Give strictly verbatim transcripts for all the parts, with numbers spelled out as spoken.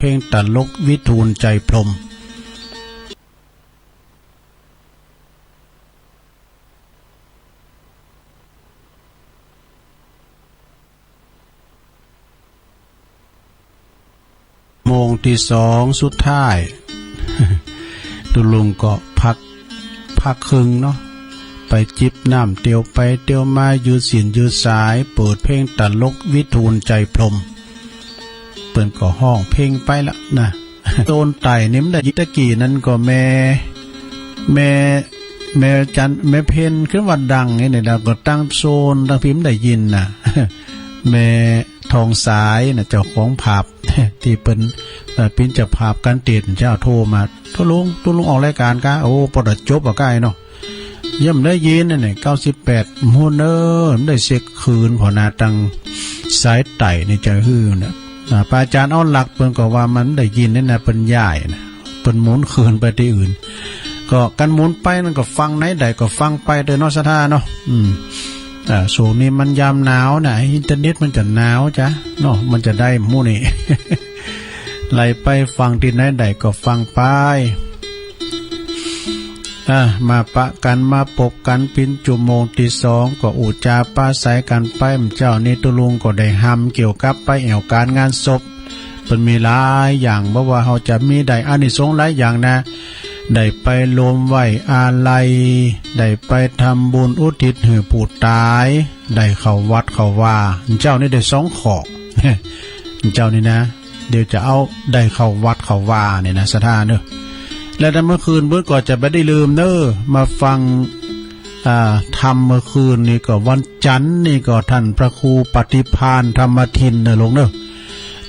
เพลงตลกวิทูลใจพรหม โมงตี้สองสุดท้าย ตุ๊ลุงก็พัก พักเคิงเนาะ ไปจิบน้ำเตียวไปเตียวมา ยืดเส้นยืดสาย เปิดเพลงตลกวิทูลใจพรหม เปิ้นก็ฮ้องเพลงไปละนะ โซนใต้นี่มันได้ยิน ตะกี้นั้นก็แม่ แม่ แม่จัน แม่เพ็ญขึ้นว่าดังนี่นะ แล้วก็ตังโซนตังพิมได้ยินนะ แม่ทองสายนะ เจ้าของผับ ตี้เปิ้น เอ่อ เปิ้นเจ้าภาพก๋านเตศน์ เจ้าโทรมา ตุ๊ลุง ตุ๊ลุงออกรายก๋านกา โอ้ ปอดจบอะก้าเนาะ ยังบ่ได้ยินนั่นแหละ เก้าสิบแปด ฮู้เน่อ บ่ได้เช็คคืน ผ่อนาตังสายใต้นี่จะหื้อเนี่ย อ่า พระอาจารย์เอาหลักเปิ้นก็ว่ามันได้ยินนี่นะ เปิ้นย้ายนะ เปิ้นหมุนคืนไปตี้อื่น ก็การหมุนไปนั้นก็ฟังไหนได้ก็ฟังไปเต๊อะเนาะ ศรัทธาเนาะ อืม อ่า ช่วงนี้มันยามหนาวนะ อินเทอร์เน็ตมันจะหนาวจ๊ะเนาะ มันจะได้หมู่นี่ ไหลไปฟังตี้ไหนได้ก็ฟังไป อ่ะ มาปะกั๋น มาปบกั๋นเป๋นจั่วโมงตี้สอง ก็อู้จ๋าปราศรัยกั๋นไป เมื่อเจ๊านี้ตุ๊ลุงก็ได้หำเกี่ยวกับไปแอ่วก๋านงานศพ เปิ้นมีหลายอย่าง บ่ว่าเฮาจะมีได้อานิสงส์หลายอย่างนะ ได้ไปรวมไว้อาลัย ได้ไปทำบุญอุทิศหื้อผู้ต๋าย ได้เข้าวัดเข้าวา เจ๊านี้ได้สองข้อ เจ๊านี้นะ เดี๋ยวจะเอาได้เข้าวัดเข้าวาเนี่ยนะ ศรัทธาเน่อ และแต่เมื่อคืนเปิ้นก็จะบ่ได้ลืมเน่อ มาฟัง อ่า ธรรมเมื่อคืนนี่ก็วันจันทร์นี่ก็ท่านพระครูปฏิภาณธรรมทินเน่อลุงเน่อ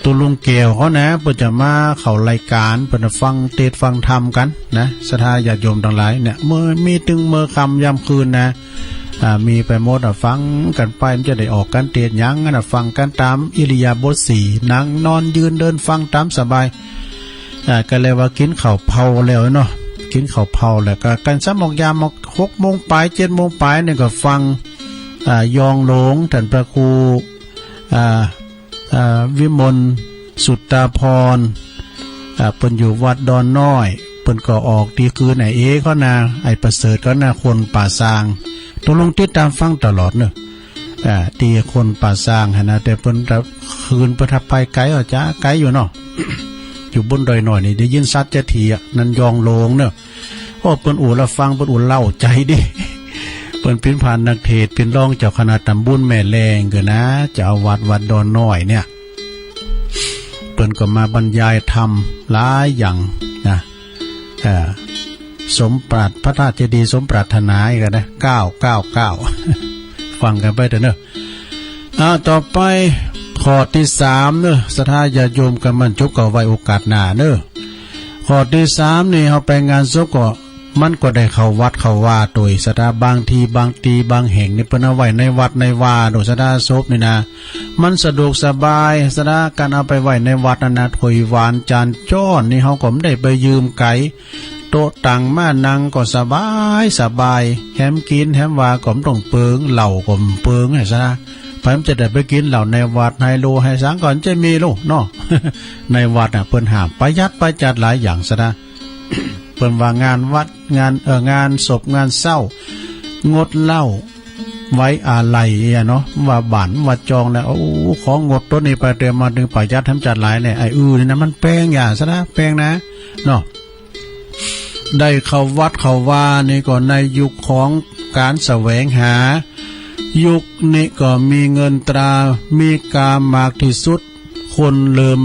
ตุ๊ลุงแก้วเขานะ เปิ้นจะมาเข้ารายก๋าน เปิ้นจะฟังเตศน์ฟังธรรมกั๋นนะ ศรัทธาญาติโยมตังหลายเนี่ย เมื่อมีตึงเมื่อค่ำยามคืนนะ อ่า มีไปหมดอะ ฟังกั๋นไป มันจะได้ออกก๋านเตศน์หยังอะนะ ฟังกั๋นต๋ามอิริยาบถสี่ นั่งนอนยืนเดินฟังต๋ามสบาย อ่า ก็เลยว่ากิ๋นข้าวเผาแล้วเนาะ กิ๋นข้าวเผาแล้วก็กั๋นซ้ำออกยามออก หกโมงป๋าย เจ็ดโมงป๋ายนี่ก็ฟัง อ่า ยองหลวง ท่านพระครู อ่า อ่า วิมลสุตตาภรณ์ อ่า เปิ้นอยู่วัดดอนน้อย เปิ้นก็ออกตี้คืนไอ้เอเขานะ ไอ้ประเสริฐเขานะ คนป่าซาง ตุ๊ลุงติดต๋ามฟังตลอดเนาะ อ่า ตี้คนป่าซางหั้นนะ แต่เปิ้นตะคืนเปิ้นถ้าไปไก๋อะจ๊ะ ไก๋อยู่เนาะ อยู่บนดอยน้อยนี่ได้ยินชัดเจนทีอะ นั่นยองหลวงเนาะ โอ้ เปิ้นอู้ละฟัง เปิ้นอู้เล้าใจ๋ดี เปิ้นเป๋นพระนักเตศน์ เป๋นรองเจ้าคณะต๋ำบลแม่แลงเกินนะ เจ้าอาวาสวัดดอนน้อยเนี่ย เปิ้นก็มาบรรยายธรรมหลายอย่างนะ เอ่อ สมปรารถ- พระธาตุเจดีย์สมปรารถนาอีกนะ เก้าเก้าเก้า ฟังกั๋นไปเต๊อะเนาะ อ่า ต่อไปข้อตี้สามเนาะ ศรัทธาญาติโยมกั๋น มันจบก็ไว้โอกาสหน้าเนาะ ข้อตี้สามนี่ เฮาไปงานศพก็ มันก็ได้เข้าวัดเข้าวาโตย ศรัทธา บางที บางตี้ บางแห่งนี่เปิ้นเอาไว้ในวัดในวาโตย ศรัทธา ศพนี่นะ มันสะดวกสบาย ศรัทธา ก๋านเอาไปไว้ในวัดนั่นนะ ถ้วยหวานจานจ๊อนนี่ เฮาก็บ่ได้ไปยืมไก๋ โต๊ะตั๋งม้านั่งก็สบายสบาย แหมกิ๋นแหมวาก็บ่ต้องเปิง เหล้าก็บ่เปิง ศรัทธา ใผมันจะได้ไปกิ๋นเหล้าในวัด ไฮโลไฮสังก็บ่จะมีลูกเนาะ ในวัดน่ะเปิ้นห้าม ประหยัดประหยัดหลายอย่าง ศรัทธา เปิ้นว่างานวัด งาน เอ่อ งานศพงานเศร้า งดเหล้า ไว้อาลัยอะเนาะ ว่าบ้านว่าจองแล้ว โอ้ ของงดโตนี้ไปเต๊อะ มาตึงประหยัดแหมจัดหลายเนี่ย ไอ้อื้อนี่นะ มันแปงอย่า ศรัทธา แปงนะ เนาะ ได้เข้าวัดเข้าวานี่ก็ในยุคของก๋านแสวงหา ยุคนี้ก็มีเงินตรา มีก๋ามมากตี้สุด คนเริ่ม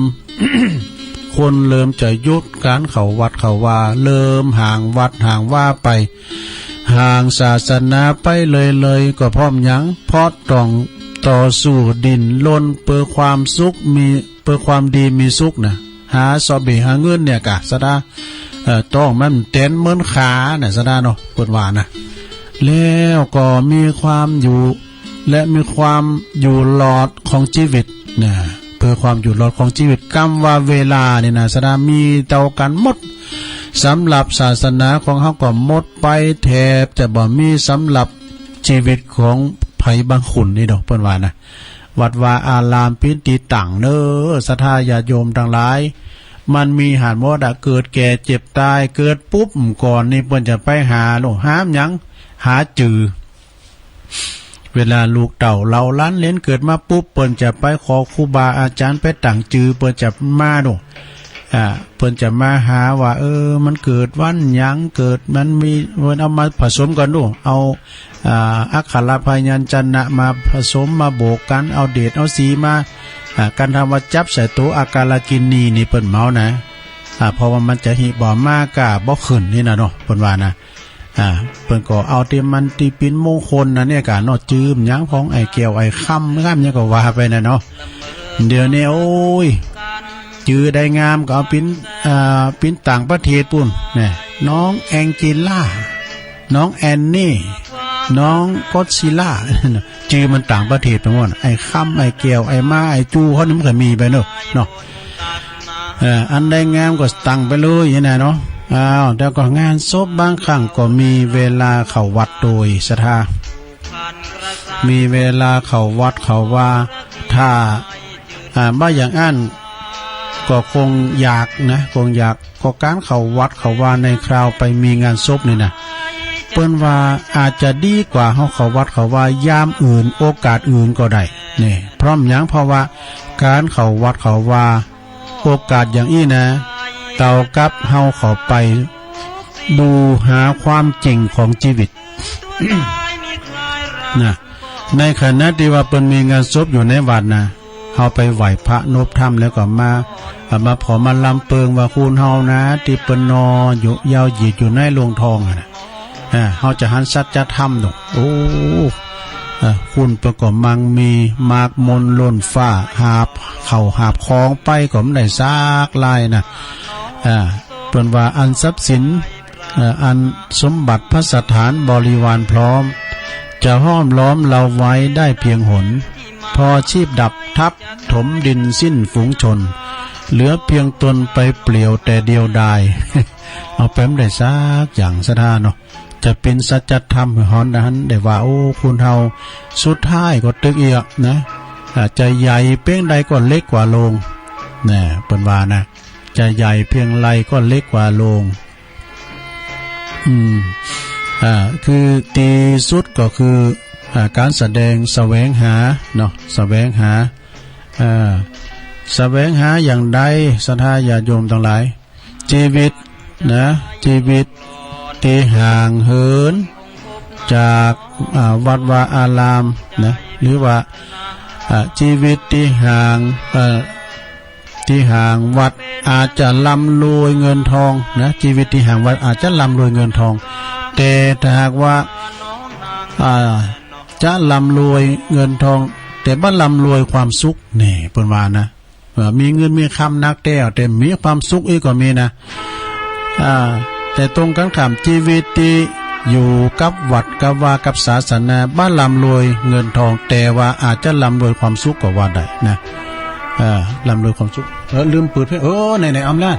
คนเริ่มจะหยุดก๋านเข้าวัดเข้าวา เริ่มห่างวัดห่างวาไป ห่างศาสนาไปเลยๆ ก็เพราะหยัง เพราะต้องต่อสู้ดิ้นรนเปื้อความสุขมี เปื้อความดีมีสุขนะ หาซอเบหาเงินเนี่ยกะ ศรัทธา เอ่อ ต้องมันเต้นเหมือนขาน่ะ ศรัทธาเนาะ เปิ้นว่านะ แล้วก็มีความอยู่ และมีความอยู่รอดของจีวิตนะ เปื้อความอยู่รอดของจีวิต กำว่าเวลานี่นะ ศรัทธา มีเต้ากั๋นหมด สำหรับศาสนาของเฮาก็หมดไป แทบจะบ่มีสำหรับจีวิตของใผบางคนนี่ดอก เปิ้นว่านะ วัดวาอารามเป๋นตี้ตั้งเนาะ ศรัทธาญาติโยมตังหลาย มันมีหันหมดอะ เกิดแก่เจ็บตาย เกิดปุ๊บก่อนนี่เปิ้นจะไปหาโลก หาหยัง หาจือ เวลาลูกเต้าเหล่าหลานเหลนเกิดมาปุ๊บ เปิ้นจะไปขอครูบาอาจารย์ไปตั้งจือ เปิ้นจะมาโลก อ่า เปิ้นจะมาหาว่า เออ มันเกิดวันหยัง เกิดมันมี เปิ้นเอามาผสมกั๋นโลก เอา อ่า อักขระพยัญชนะมาผสมมาบวกกั๋น เอาเดชเอาสีมา อ่า กั๋นทำว่าจับใส่ตั๋วอาการกินีนี่เปิ้นเมานะ อ่า เพราะว่ามันจะหิบ่มาก้าบ่ขึ้นนี่นะเนาะ เปิ้นว่านะ อ่า เปิ้นก็เอาตี้มันตี้ปิ๋นมงคลนะเนี่ย ก๋านเนาะ จื้อหยังของไอ้แก้วไอ้คำ คำหยังก็ว่าไปนะเนาะ เดี๋ยวนี้ โอ้ย จื้อได้งามก็เอาปิ๋น อ่า ปิ๋นต่างประเทศปู้น เนี่ย น้องแองเจล่า น้องแอนนี่ น้องก็อดซิลล่า จื้อมันต่างประเทศไปหมด ไอ้คำ ไอ้แก้ว ไอ้ม้า ไอ้จู เขานี่มันก็มีไปเนาะ เนาะ เอ่อ อันใดงามก็ตั้งไปเลยนี่นะเนาะ อ้าว แล้วก็งานศพบางครั้งก็มีเวลาเข้าวัดโดยศรัทธา มีเวลาเข้าวัดเข้าวา ถ้า อ่า บ่อย่างอั้นก็คงอยากนะ คงอยาก ก็ก๋านเข้าวัดเข้าวาในคราวไปมีงานศพนี่นะ เปิ้นว่าอาจจะดีกว่าเฮาเข้าวัดเข้าวายามอื่น โอกาสอื่นก็ได้ นี่ เพราะหยัง เพราะว่าก๋านเข้าวัดเข้าวา โอกาสอย่างอี้นะ เต้ากับเฮาเข้าไปดูหาความจริงของจีวิต นะ ในขณะตี้ว่าเปิ้นมีงานศพอยู่ในวัดนะ เฮาไปไหว้พระนบธรรมแล้วก็มา เอามาผ่อมาลำเปิงว่าคนเฮานะ ตี้เปิ้นนอนอยู่ยาวเหยียดอยู่ในโลงทองอะนะ อ่า เฮาจะหันสัจธรรมเนาะ โอ้ เอ่อ คนเปิ้นก็มั่งมีมากมนล้นฟ้า หาบเข้าหาบของไปก็บ่ได้สักลายนะ อ่า เปิ้นว่าอันทรัพย์สิน เอ่อ อันสมบัติภัสถานบริวารพร้อม จะห้อมล้อมเราไว้ได้เพียงหน พอชีพดับทัพถมดินสิ้นฝูงชน เหลือเพียงตนไปเปลี่ยวแต่เดียวดาย เอาไปบ่ได้สักอย่างศรัทธาเนาะ จะเป๋นสัจธรรมหื้อเฮาหันได้ว่า โอ้ คนเฮาสุดท้ายก็ตึกอี้อะนะ อ่า จะใหญ่เปียงใดก็เล็กกว่าโลง นะ เปิ้นว่านะ จะใหญ่เพียงไรก็เล็กกว่าโลง อืม อ่า คือตี้สุดก็คือ อ่า ก๋านแสดงแสวงหาเนาะ แสวงหา อ่า แสวงหาอย่างใด ศรัทธาญาติโยมตังหลาย จีวิตนะ จีวิตตี้ห่างเหินจาก อ่า วัดวาอารามนะ หรือว่า อ่า จีวิตตี้ห่าง เอ่อ ตี้ห่างวัดอาจจะร่ำรวยเงินทองนะ จีวิตตี้ห่างวัดอาจจะร่ำรวยเงินทอง แต่ถ้าหากว่า อ่า จะร่ำรวยเงินทอง แต่บ่ร่ำรวยความสุข นี่เปิ้นว่านะ เอ่อ มีเงินมีคำนักแต๊ แต่มีความสุขอี้ก็มีนะ อ่า แต่ตรงกันข้าม จีวิตตี้อยู่กับวัดกับวากับศาสนา บ่ร่ำรวยเงินทอง แต่ว่าอาจจะร่ำรวยความสุขก็ว่าได้นะ เอ่อ ร่ำรวยความสุข เออ ลืมเปิดเพลง เออ ไหนๆ อำนาจ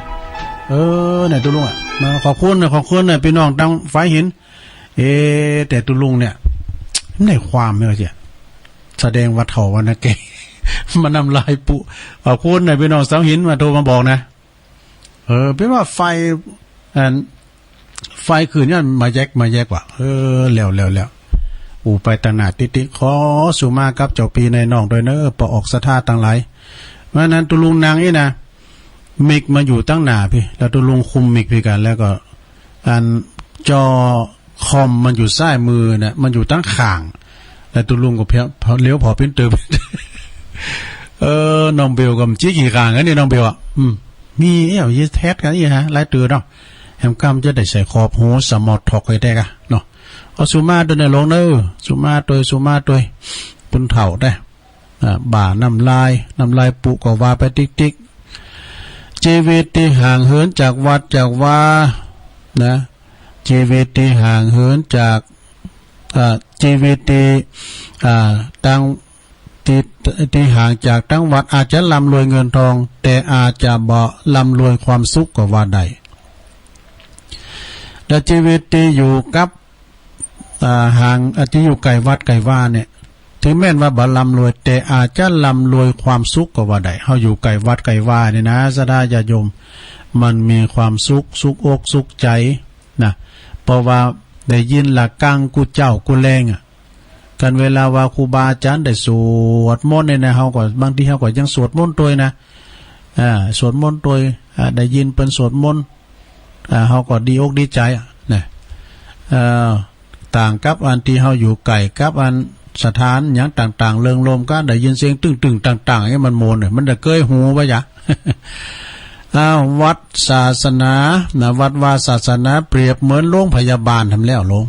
เออ ไหนตุ๊ลุงอะ มา ขอบคุณนะ ขอบคุณนะ ปี้น้องตังฝายหิน เอ๊ะ แต่ตุ๊ลุงเนี่ย ได้ความไหมวะเจีย แสดงว่าเฒ่าวันนะแก มาน้ำลายปุ ขอบคุณนะปี้น้องเสาหินมาโทรมาบอกนะ เออ เป๋นว่าไฟ อัน ไฟคืนเนี่ยมาแยก มาแยกว่ะ เออ แล้ว แล้ว แล้ว อู้ ไปตังหน้าติ๊กๆ ขอสุมากับเจ้าปี้นายน้องตวยเน้อ ป้อออกศรัทธาตังหลาย เพราะฉะนั้นตุ๊ลุงนั่งอี้นะ มิกมันอยู่ตังหน้าปี้ แล้วตุ๊ลุงคุมมิกปี้กั๋น แล้วก็ อันจอคอมมันอยู่ซ้ายมือนะ มันอยู่ตังข้าง แล้วตุ๊ลุงก็เพียง เลี้ยวผ่อปิ้นเติม เออ น้องเบลก็บ่าจี้กี่ข้างอันนี้น้องเบลอะ อืม มีเอี้ย ยีแท็กกั๋นอี้ฮะ หลายเตื้อเนาะ แหมก้ำจะได้ใส่ขอบหูสมอร์ทท็อกไว้ได้กะเนาะ เอาสุมาตวยนะลุงเน้อ สุมาตวย สุมาตวย ปุ้นเฒ่าได้ อ่า บ่าน้ำลาย น้ำลายปุก็ว่าไปติ๊กๆ จีวิตตี้ห่างเหินจากวัดจากวา นะ จีวิตตี้ห่างเหินจาก อ่า จีวิตตี้ อ่า ตัง ตี้ ตี้ห่างจากตังวัดอาจจะร่ำรวยเงินทอง แต่อาจจะบ่ร่ำรวยความสุขก็ว่าได้ และจีวิตตี้อยู่กับ อ่า ห่าง อ่า ตี้อยู่ใก้วัดใก้วาเนี่ย เถิงแม้นว่าบ่ร่ำรวย แต่อาจจะร่ำรวยความสุขก็ว่าได้ เฮาอยู่ใก้วัดใก้วานี่นะ ศรัทธาญาติโยม มันมีความสุข สุขอกสุขใจ๋นะ เพราะว่าได้ยินละกังกู้เจ๊ากู้แลงอะ กั๋นเวลาว่าครูบาอาจ๋ารย์ได้สวดมนต์นี่นะ เฮาก็ บางทีเฮาก็ยังสวดมนต์ตวยนะ อ่า สวดมนต์ตวย อ่า ได้ยินเปิ้นสวดมนต์ อ่า เฮาก็ดีอกดีใจ๋อะนะ เอ่อ ต่างกับอันตี้เฮาอยู่ใก้กับอันสถานหยังต่างๆ เริงรมย์ ก็ได้ยินเสียงตึ้งๆ ต่างๆ อย่างนี้มันโมนเนี่ย มันจะเกยหูบ่ยะ อ้าว วัดศาสนานะ วัดวาศาสนาเปรียบเหมือนโรงพยาบาลแหมแล้ว โรง